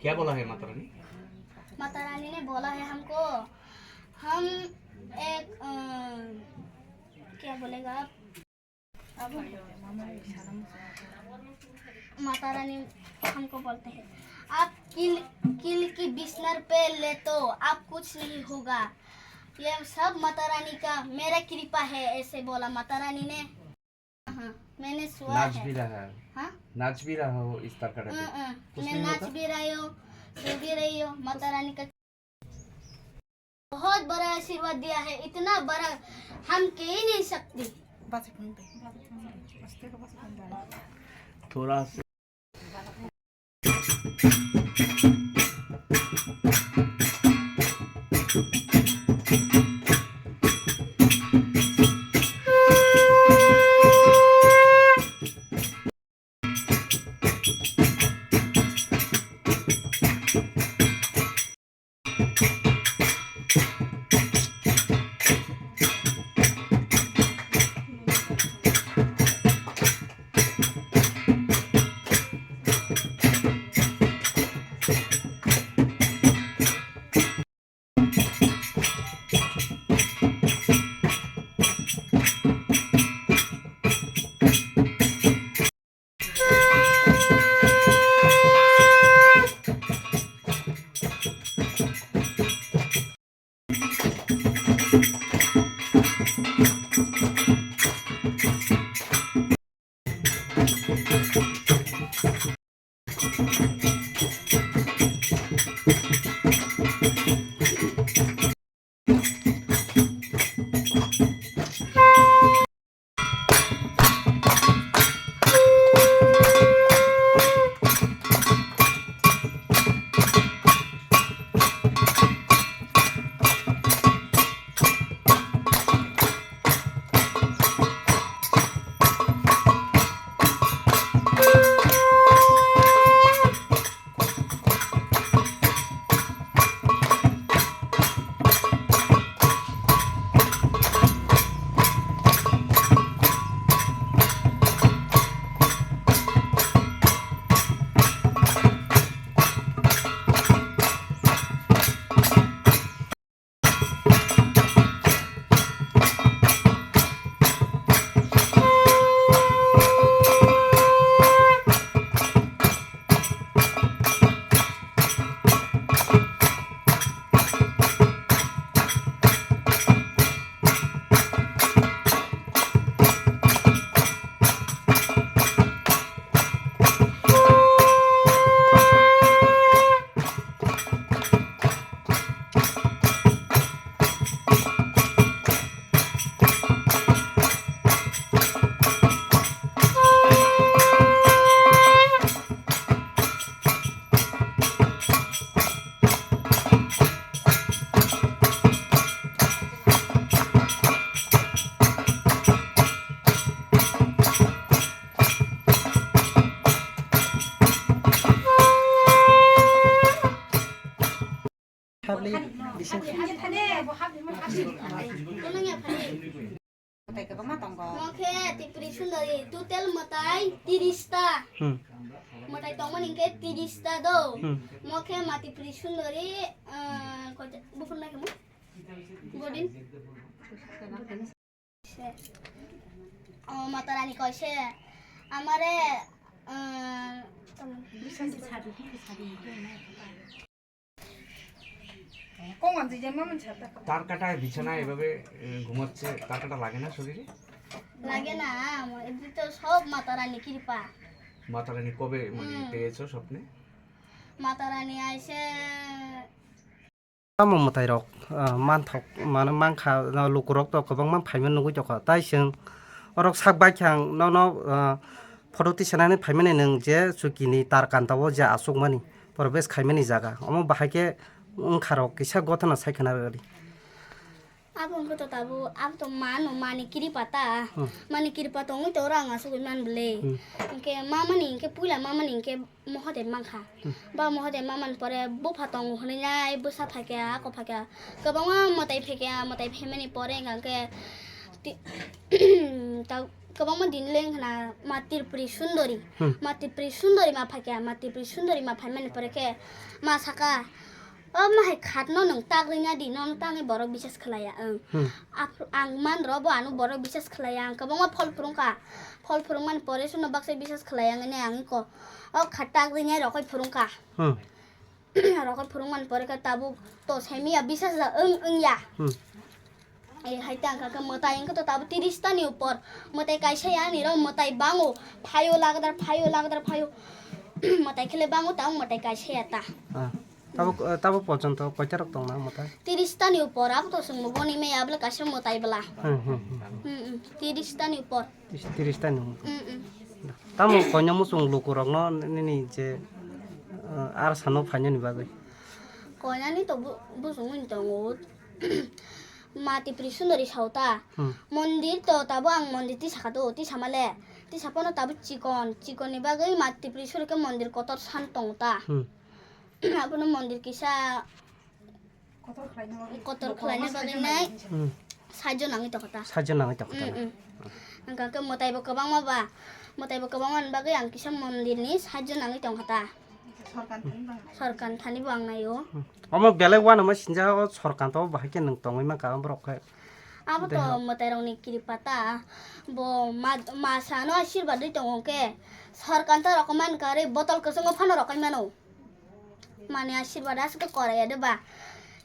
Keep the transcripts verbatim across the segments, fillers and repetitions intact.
क्या बोला है माता रानी? माता रानी ने बोला है हमको, हम एक, अ, क्या बोलेगा आप? अब माता रानी हमको बोलते हैं, "आप कील, कील की बिस्तर पे लेटो, आप कुछ नहीं होगा। ये सब माता रानी का, मेरा कृपा है," ऐसे बोला माता रानी ने। हाँ, मैंने सुना नाच है। भी रहा है। हाँ? नाच भी रहा हो इस तरह का हम्म, टाइप। हम्म। कुछ मैं नहीं नाच होता? भी रही हूँ, सो भी रही हूँ, माता रानी का बहुत बड़ा आशीर्वाद दिया है, इतना बड़ा हम कह ही नहीं सकते। थोड़ा सा Tei kwbangma tongo. Mo khe Tripuri Sundari total mwtai tiris ta. Hmm. Mwtai tongmani hwnkhe tiris ta do. Hmm. Mo khe ma Tripuri Sundari, ah, koita, buphuru nai khe mo? Godin. O Matarani koise amare, ah, তার কাটা বিছানা এভাবে, এ, ঘুমাচ্ছে, তার কাটা লাগে না শরীরে? লাগে না, আমার এমনি তো সব মাতা রানী কৃপা। মাতা রানী কবে, মানে, হুম। পেয়েছো স্বপ্নে? মাতা রানী আইছে। Tamo mwtai rok, ah, manthok, mano mankha, no, lukurok to kwbangma phaima nugwi tongkha. Tai chwng orok sak bai khe ang nono, ah, photo tisanani phaimani nwng je chukini tar kanta o je achukmani, probesh khaimani jaga. Omo bahai khe wngkha rok kisa gothana sai khna rwdi. Abo wngkha to tabuk, abo to mano mani kiripa ta. Hmm. Mani kiripa tongwi to oro ang asugwi man bwle. Hmm. Hwnkhe mamani hwnkhe puila mamani hwnkhe Mohodev mankha. Hmm. Ba Mohodev mamani pore bupha tongo hwnwi nai bwsa phaikha, ako phaikha. Kwbangma mwtai phaikha, mwtai phaimani pore hwnkhe ti-, ta-, kwbangma din leng khna ma Tripuri Sundori. Hmm. Ma Tripuri Sundori ma phaikha, ma Tripuri Sundori ma phaimani pore khe ma saka, "O ma hai khatno nwng tak rwngya di, nono tangwi borok bisas khlaiya." Ang. Hmm. Ap-, ang man rw bo ano borok bisas khlaiya, ang kwbangma phol phurungkha. Phol phurungmani pore suno baksa bisas khlai ang ne ang iko. O kha tak rinai rokoi phurungkha. Hmm. Rokoi phurungmani pore khe tabuk to semiya bisas da wng wngya. Hmm. E hai tang kha khe mwtai wngkhe to tabuk tiris ta ni upor. Mwtai kaisa ya ni ro mwtai bango. Phaio lagdar, phaio lagdar, phaio. Mwtai khele bango tabuk mwtai kaisa ya ta. Ah. Tabo, eh, tabo porjonto koita rok tong na mwtai? Tiris ta ni upor, abo to chwng bo boni maya bwle kaisa mwtai bwla. Hmm, hmm, hmm. Hmm, hmm. Tiris ta ni upor. Tis-, tiris ta ni. Hmm, hmm. Tamo koina muchung luku rok no nini je, eh, ar sano phainani bagwi? Koinani to bu-, bujungwi tongo. Ma Tripuri Sundori sao ta. Hmm. Mondir to tabo ang mondir tisa kha do, tisa male. Tisa pono tabo chikon, chikon ni bagwi ma Tripuri Sundori khe mondir kotor san tongo ta. Hmm. Abono mondir kisa kotor khlaina bagwi nai. Hmm. Saijo nangwi tongkha ta. Saijo nangwi tongkha ta. Mm, mm. Hwnkha khe mwtai bo kwbangma ba, mwtai bo kwbangma ni bagwi ang kisa mondir ni saijo nangwi tongkha ta. Sorkan thani bo ang naio. Hmm. Omo belai uanama sinja o sorkan to bahai khe nwng tongwi mankha borok khe. Abo to mwtai rok ni kiripa ta. Bo ma, ma sano asirwad wi tongo khe sorkan ta rok man karwi botol kwchwngo phano rok mano. Mani asirwad aswk khe korai ya de ba.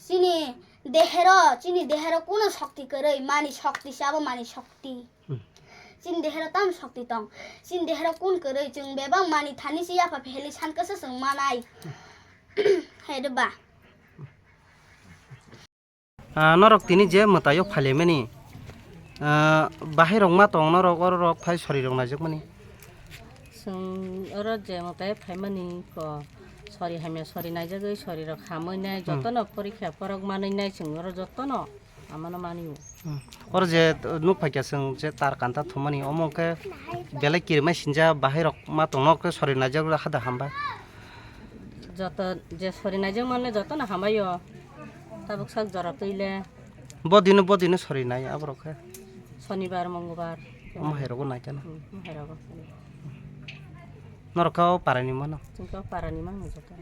Chini dehero, chini dehero kuno shokti kwrwi, mani shokti se abo mani shokti. Hmm. Chini dehero tamo shokti tong. Chini dehero kun kwrwi, chwng bebak mani thani se yapha pheli san kasa chwng manai. Hai de ba. Ah, norok tini je mwtaio phailaimani, ah, bahai rok ma tong norok oro rok phai sori rok naijakmani? Chwng oro je mwtai phaimani ko sori hamya sori naijagwi sori rok hamwi nai. Hmm. Jotono porikha porok manwi nai chwng oro jotono amano manio. Hmm. Oro je nuk phaikha chwng je tar kanta thumani omo khe belai kirima sinja bahai rok ma tong norok khe sori naijak hada hambai. Joto je sori naijak mani jotono hambaio. Tabuk sak jora twi le. Bo dino, bo dino sori nai aborok khe. Sonibar, Mongolbar. Omo hai rogo nai khe na. Hmm, omo hai rogo. Norok khe o parani mano? Chwng khe o parani mano joto.